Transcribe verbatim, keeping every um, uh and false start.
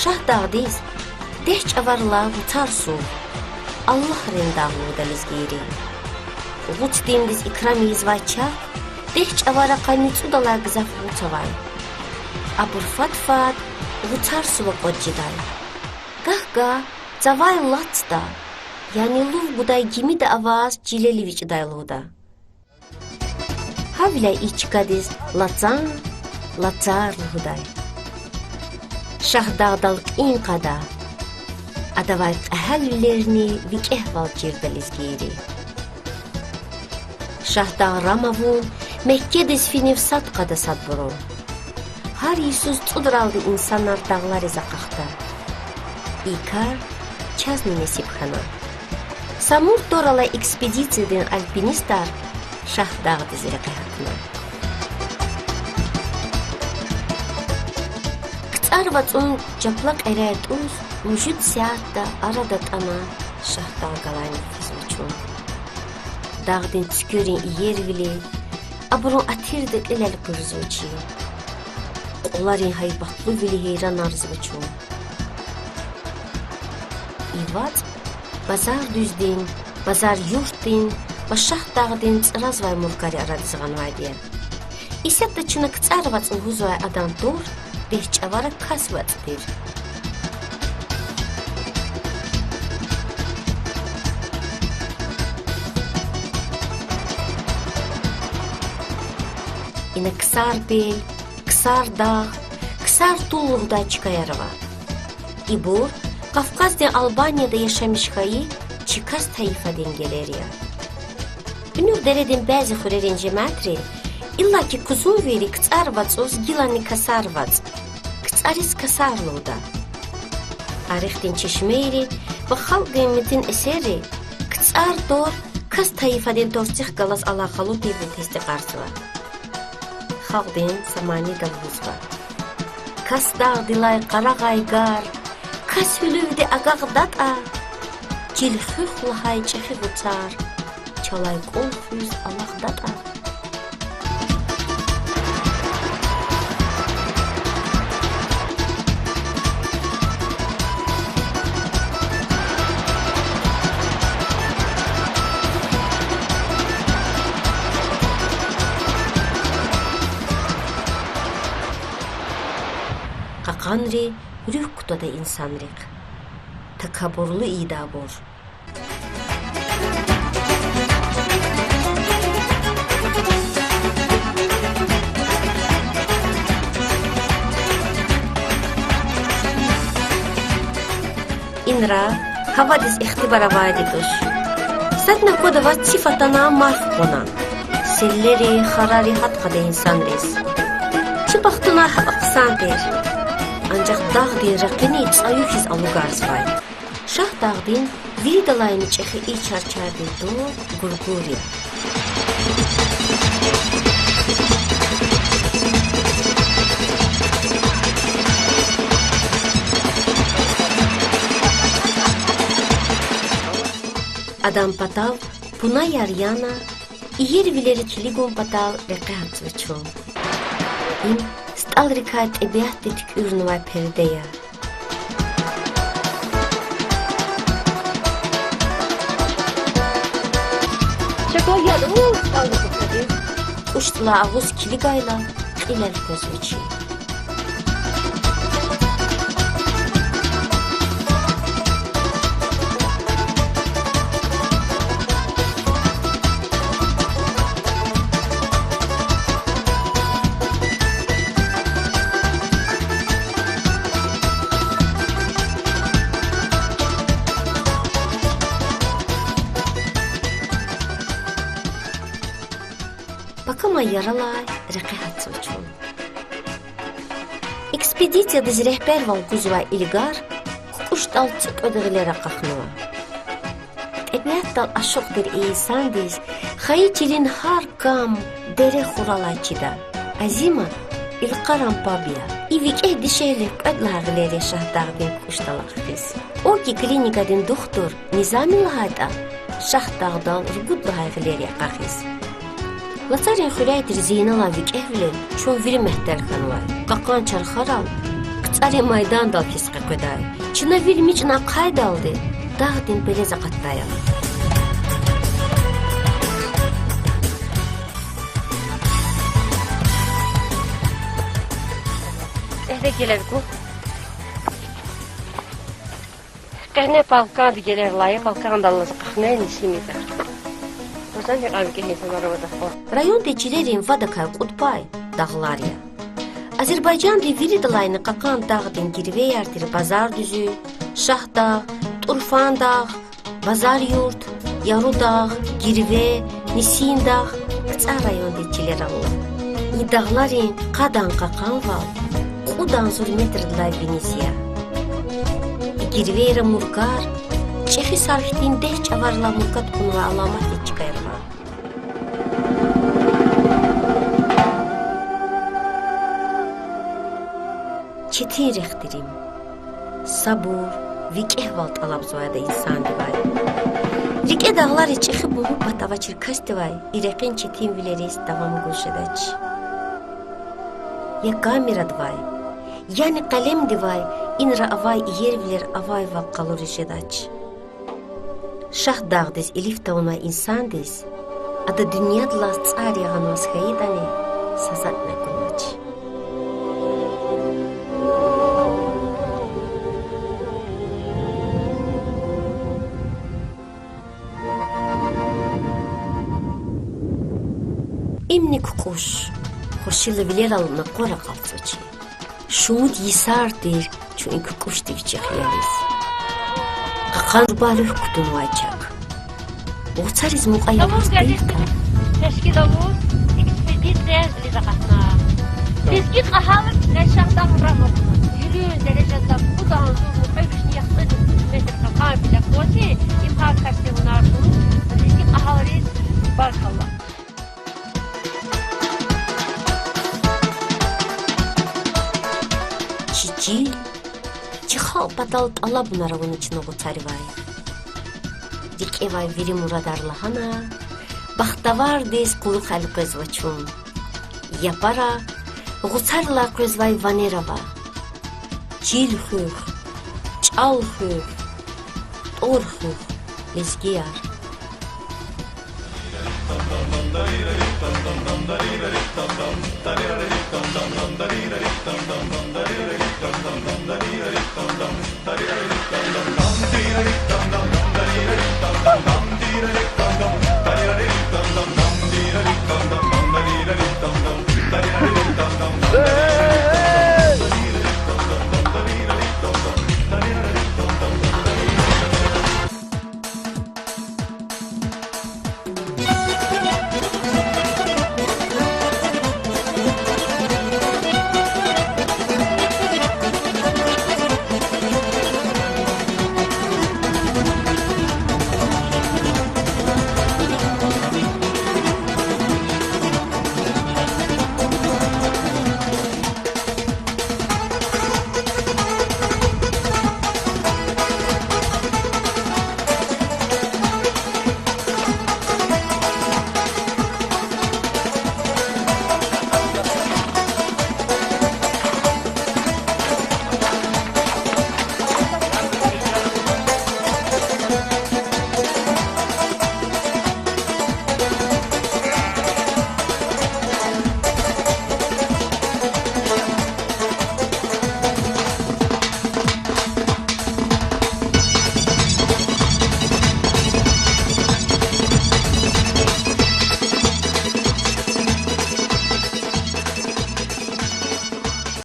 Шагьдагъдиз дегь чӀаварилай Гъуцар сув, Аллагьрин дагъ лугьуда лезгийри. Гъуц диндиз икрам ийизвай чахъ дегь чӀавара къанни цӀудалай гзаф гъуц авай. Абур фад-фад Гъуцар сува кӀватӀ жедай. Гагь-гагь цавай лацда, яни лув гудай гимида аваз чилел эвичӀдай лугьуда. Гьавиляй и чкадиз Лацан, Лацар лугьудай. Шагьдагъдал кьин кьада, адавай кьегьалвилерни викӀегьвал чирда лезгийри. Шагьдагъ рам авун Меккедиз финив сад кьада садбуру. Гьар йисуз цӀудралди инсанар дагълариз акьахда. И кар чазни несиб хьана. Самур тӀвар алай экспедициядин альпинистар Шагьдагъдиз рекье гьатна. КцӀар вацӀун чапла кьеряй тӀуз муьжуьд сятда ара датӀана Шагьдагъ галайни физва чун. Дагъдин цуькверин иервили, абурун атирди кьил элкъуьрзава чи. Кьуларин гьайбатлувили гьейранарзава чун. И вацӀ базар дуьздин, базар юртдин ва Шагьдагъдин цӀразвай муркари арадиз гъанвайди я. Исятда чна КцӀар вацӀ лугьузвай адан тӀвар дегь чӀавара Кас вацӀ тир. Ина Ксар пел, Ксар дагъ, Ксар тул лугьудай чкаяр ава. Ибур Кавказдин Албанияда яшамиш хьайи чи Кас тайифадин гелер я. Уьнуьгъ дередин бязи хуьрерин жемятри, иллаки кузунвийри КцӀар вацӀуз гилани Касар вацӀ, КцӀариз Касар лугьуда. Тарихдин чешмейри ва халкьдин метӀин эсерри КцӀар тӀвар Кас тайифадин тӀварцӀихъ галаз алакъалу тирди тестикьарзава. Халкьдин са манида лугьузва: Кас дагъдилай къарагъай гар Кас гьуьлуьвди агакьдатӀа, чил хуьх лагьай чӀехи Гъуцар чалай кӀвал хуьз алакьдатӀа. Кьакьанри руьгь кутада инсанрихъ. Такабурлу ийида абур. Инра гьавадиз ихтибар авайди туш. Садни аквада ваз циф атана марф къвана. Селлери, харари гьат кьада инсанриз. Чи бахтунай гьакӀ хъсан тир. Анжах дагъдин ракъини цӀаю хьиз алугарзавай. Шагьдагъдин виридалайни чӀехи и чарчардин тӀвар Гургур я. Адан патав пунаяр яна, иервилери килигун патал рекье гьатзава чун. Им стӀалрикай тӀебиатди туькӀуьрнавай перде я. КӀушдилай агъуз килигайла, кьил элкъвезва чи. Пакамай яралай рекье гьатзава чун. Экспедициядиз регьбервал гузвай Илгар кукӀушдал цӀикьвед гъилера акьахнава. ТӀебиатдал ашукь тир и инсандиз хайи чилин гьар кам, дере хуралай чида. Азима Илкъаран паб я. И викӀегь дишегьли кьвед лагьай гъилер я Шагьдагъдин кукӀушдал акьахиз. Оки клиникадин духтур Низами лагьайтӀа, Шагьдагъдал ругуд лагьай гъилер я акьахиз. Лацарин хуьряй тир Зейналан викӀегьвилел чун вири мягьтел хьанвай. Кьакьан чархарал КЦ Ари майдандал хьиз къекъведай. Чна вил мичӀна ахъайдалди дагъдин пелез акъатдай ам. Эхде гелер гу. Къене балкӀанди гелер лагьай, балкӀандал алаз акьахна Нисимида. Вазан гьикьван кӀеви инсанар аватӀа хьи. Райондин чилерин вадакай кьуд пай дагълар я. Азербайжандин виридалайни кьакьан дагъдин гирвеяр тир Базардуьзуь, Шагьдагъ, ТӀурфандагъ, Базарюрт, Ярудагъ, Гирве, Нисимдагъ, КцӀар райондин чилер ава. И дагъларин къадан кьакьанвал кьуд агъзур метрдилай виниз я. И гирвейра муркар, чӀехи сархтин дегь чӀаварилай муркад кьунвай аламатдин чкаяр ава. Четин рехъ тир им. Сабур, викӀегьвал тӀалабзавайди я инсандивай. РикӀе дагълариз чӀехи муьгьуьббат авачир касдивай и рекьин четинвилериз давам гуз жедач. Я камерадивай, яни къелемдивай инра авай иервилер авайвал къалуриз жедач. Шагьдагъдиз илиф тавунвай инсандиз ада дуьньядилай цӀар ягъанваз хьайитӀани са затӀни акунвач. Имни кукӀуш, хвешила вилерал накъвар акьалтзавачир. Шумуд йисар тир чун и кукӀушдив вичихъ ялиз. Кьакьан зурба руьгь кутунвай чахъ. Гъуцариз мукьва ябур тиртӀа, тешкил авур экспедиция вилиз акъатна. Лезги кьегьалри Шагьдагъ рагьматна. Гьуьлуьн дережада кьуд агъзур мукьва вишни яхцӀур метр кьакьан вил аквазвачир, им гьар касдин гьунар тир, лезги кьегьалриз баркалла. Чи чил, чи халкь патал тӀалабунар авуна чна гъуцаривай. РикӀевай вири мурадар лагьана, бахтавардиз кьулухъ элкъвезва чун. Япара гъуцарилай къвезвай ванер ава. Чил хуьх, чӀал хуьх, тӀвар хуьх, лезгияр.